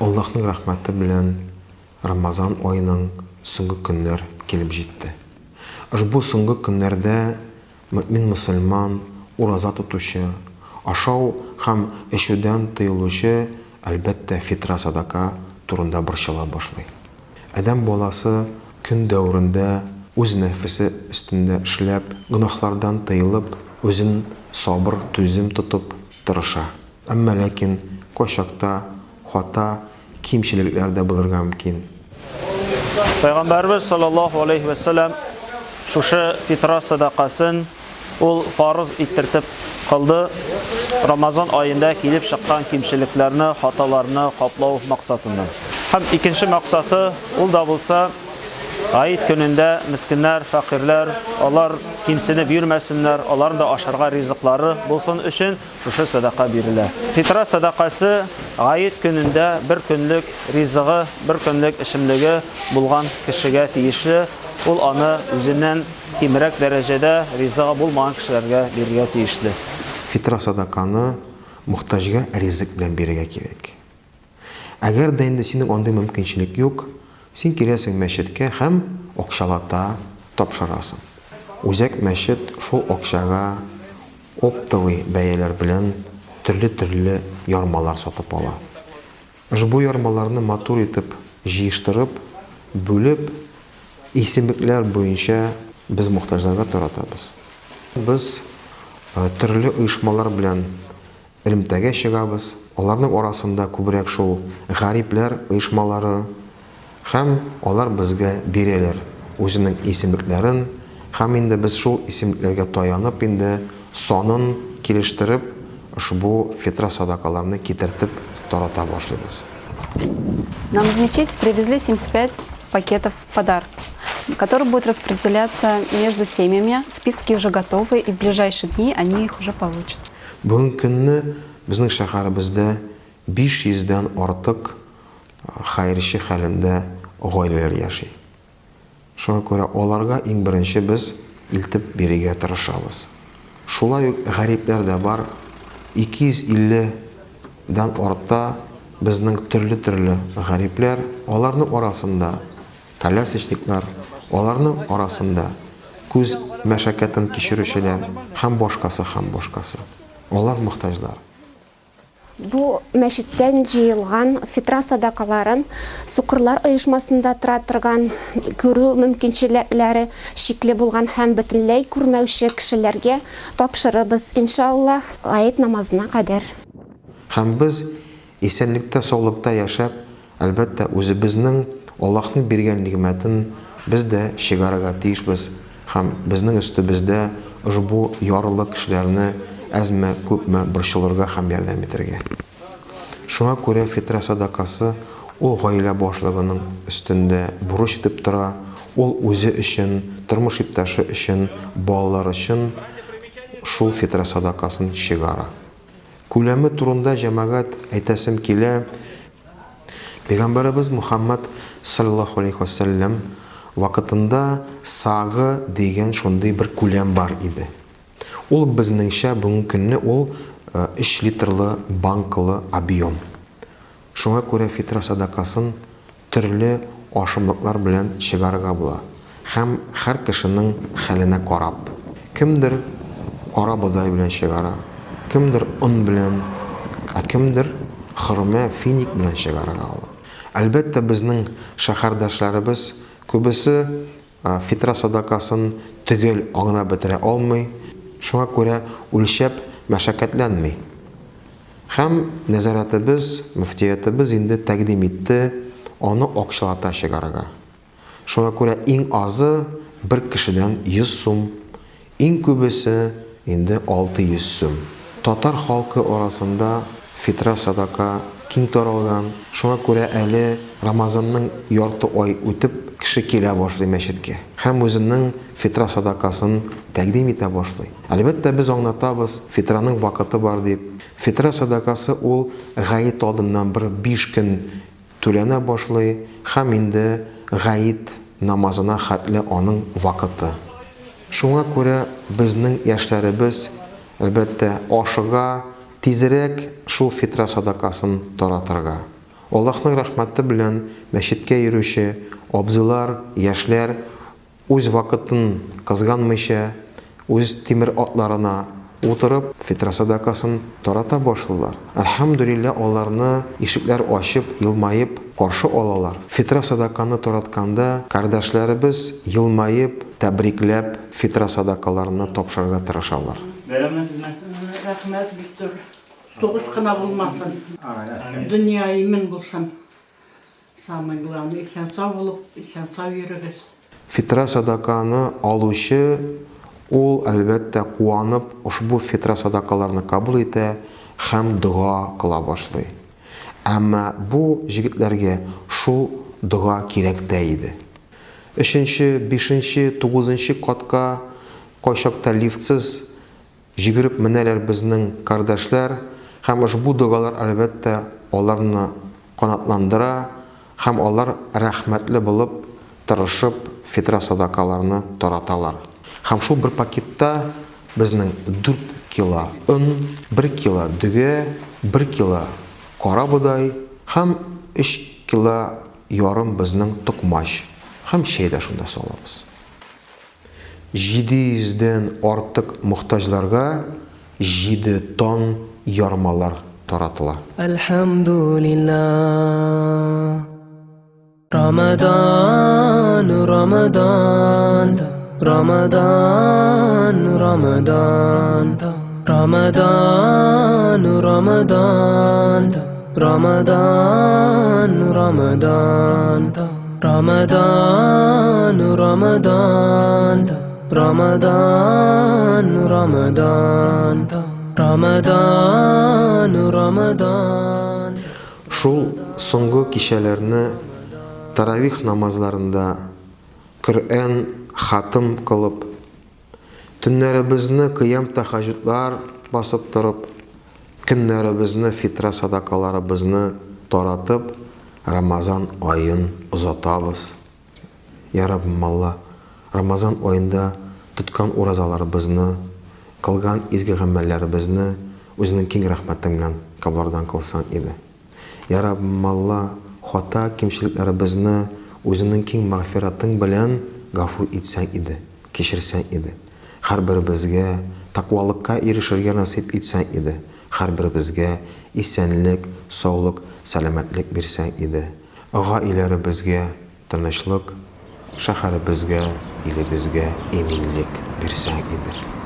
Аллаһның рәхмәте белән Рамазан аеның соңгы көннәр килеп җитте. Ошбу соңгы көннәрдә мөэмин мөселман, ураза тотучы, ашау һәм эчүдән тыелучы, әлбәттә, фитра-садака турында борчыла башлый. Адәм баласы көн дәверендә үз нәфесе өстендә эшләп, гөнаһлардан тыелып, үзен сабыр, түзем тотып тырыша. Әмма ләкин кайчакта хата, кимчелекләр дә булырга мөмкин. Пәйгамбәребез саллаллаһу алейһи вә сәлләм шушы фитра сәдакасын ул фарыз иттертеп кылды, Рамазан аенда килеп чыккан кимчелекләрне, хаталарны каплау максатыннан. Һәм икенче максаты, ул да булса, Гает көнендә мескеннәр, фәкыйрьләр, алар кимсенеп йөрмәсеннәр, аларның да ашарга ризыклары булсын өчен шушы сәдака бирелә. Фитра сәдакасы Гает көнендә бер көнлек ризыгы, бер көнлек эчемлеге булган кешегә тиешле, ул аны үзеннән кимрәк дәрәҗәдә ризыгы булмаган кешеләргә бирергә тиешле. Фитра сәдаканы мохтаҗга ризык белән бирергә кирәк. Әгәр дә инде синең андый мөмкинчелек юк, син киләсең мәчеткә һәм акчалата тапшырасың. Үзәк мәчет шул акчага оптовый бәяләр белән төрле-төрле ярмалар сатып ала. Ошбу ярмаларны матур итеп җыештырып, бүлеп, исемлекләр буенча без мохтаҗларга таратабыз. Без төрле оешмалар белән элемтәгә чыгабыз. Аларның арасында күбрәк шул гарипләр оешмалары һәм алар безгә бирәләр үзенең исемлекләрен һәм инде без шул исемлекләргә таянып инде санын килештереп ошбу фитра садакаларны китертеп тарата башлыйбыз. Нам из мечети привезли 75 пакетов подарков, которые будут распределяться между семьями. Списки уже готовы, и в ближайшие дни они их уже получат. Бүгенге көнне безнең шәһәребездә 500 дән артык хәерче хәлендә гаиләләр яши. Шуңа күрә аларга иң беренче без илтеп бирергә тырышабыз. Шулай ук гарипләр дә бар, 250 дән арта безнең төрле-төрле гарипләр, аларның арасында колясочниклар, аларның арасында күз мәшәкатен кичерүчеләр һәм башкасы һәм башкасы. Алар мохтаҗлар. Бу мәчеттән җыелган фитра садакаларын сукырлар оешмасында тора торган, күрү мөмкинчелекләре чикле булган һәм бөтенләй күрмәүче кешеләргә тапшырыбыз, иншаллаһ, гает намазына кадәр. Һәм без исәнлектә-саулыкта яшәп, Әлбәттә, үзебезнең Аллаһның биргән нигъмәтен без дә чыгарырга тиешбез һәм безнең өстебездә ошбу ярлы кешеләрне әзме-күпме борчылырга һәм ярдәм итәргә. Шуңа күрә фитрә сәдакасы ул гаилә башлыгының өстендә бурыч итеп тора, ул үзе өчен, тормыш иптәше өчен, балалар өчен шул фитрә сәдакасын чыгара. Күләме турында, җәмәгать, әйтәсем килә, Пәйгамбәребез Мөхәммәд салләллаһу галәйһи вә сәлләм вакытында сагы дигән шундый бер күләм бар иде. Ул безнеңчә бүгенге көнне ул өч литрлы банкалы объем. Шуңа күрә фитра сәдакасын төрле ашамлыклар белән чыгарырга була һәм һәр кешенең хәленә карап. Кемдер кара бодай белән чыгара, кемдер он белән, ә кемдер хөрмә, финик белән чыгарырга ала. Әлбәттә, безнең шәһәрдәшләребез күбесе фитра садакасын төгәл аңлап бетерә алмый, шуңа күрә үлчәп мәшәкатьләнми. Һәм нәзарәтебез, мөфтиятебез инде тәкъдим итте аны акчалата чыгарырга. Шуңа күрә иң азы бер кешедән 100 сум, иң күбесе инде 600 сум. Татар халкы арасында фитра садака киң таралган, шуңа күрә әле Рамазанның ярты ай үтеп кеше килә башлый мәчеткә һәм үзенең фитра садакасын тәкъдим итә башлый. Әлбәттә, без аңлатабыз, фитраның вакыты бар дип. Фитра садакасы ул гает алдыннан бер биш көн түләнә башлый һәм инде гает намазына хәтле аның вакыты. Шуңа күрә безнең яшьләребез, әлбәттә, ашыга тизрәк шул фитра садакасын таратырга. Аллаһның рәхмәте белән мәчеткә йөрүче абзыйлар, яшьләр үз вакытын кызганмыйча, үз тимер атларына утырып, фитра сәдакасын тарата башлыйлар. Әлхәмдүлилләһ, аларны ишекләр ачып, елмаеп каршы алалар. Фитра сәдаканы таратканда, кардәшләребез елмаеп, тәбрикләп, фитра сәдакаларны тапшырырга тырышалар. Бәйрәм белән сезне! Рәхмәт, бик зур. Сугыш кына булмасын. Дөнья имин булсын. Самое главное, исән-сау булып, исән-сау йөрегез. Фитра садаканы алучы, ул, әлбәттә, куанып, ошбу фитра садакаларны кабул итә һәм дога кыла башлый. Әмма бу җегетләргә шул дога кирәк тә иде. Өченче, бишенче, тугызынчы катка кайчакта лифтсыз Җигереп менәләр безнең кардәшләр, һәм ошбу догалар, әлбәттә, аларны канатландыра, һәм алар рәхмәтле булып, тырышып, фитра садакаларны тараталар. Һәм шул бер пакетта безнең дүрт кило он, бер кило дөге, бер кило кара бодай һәм өч кило ярым безнең токмач һәм чәй дә шунда салабыз. 700 дән артык мохтаҗларга җиде тонн ярмалар таратыла. Әлхәмдүлилләһ. Рамадан, Рамадан, Рамадан, Рамадан, Рамадан, Рамадан, Рамадан, Рамадан, Рамадан, Рамадан, Рамадан, Рамадан, Рамадан, Рамадан. Шул соңгы кичәләрне тәравих намазларында Коръән хатым кылып, Төннәребезне кыям-тәһәҗҗүдләр басып торып, көннәребезне фитра-садакаларыбызны таратып, Рамазан аен озатабыз. Йа Раббым Алла, Рамазан аенда тоткан уразаларыбызны, кылган изге гамәлләребезне Үзеңнең киң рәхмәтең белән каблардан кылсаң иде. Йа Раббым Алла, хата, кимчелекләребезне Үзеңнең киң мәгъфиратың белән гафу итсәң иде, кичерсәң иде. Һәрберебезгә тәкъвалыкка ирешергә насыйп итсәң иде, һәрберебезгә исәнлек, саулык, сәламәтлек бирсәң иде. Гаиләребезгә тынычлык, шәһәребезгә, илебезгә иминлек бирсәң иде.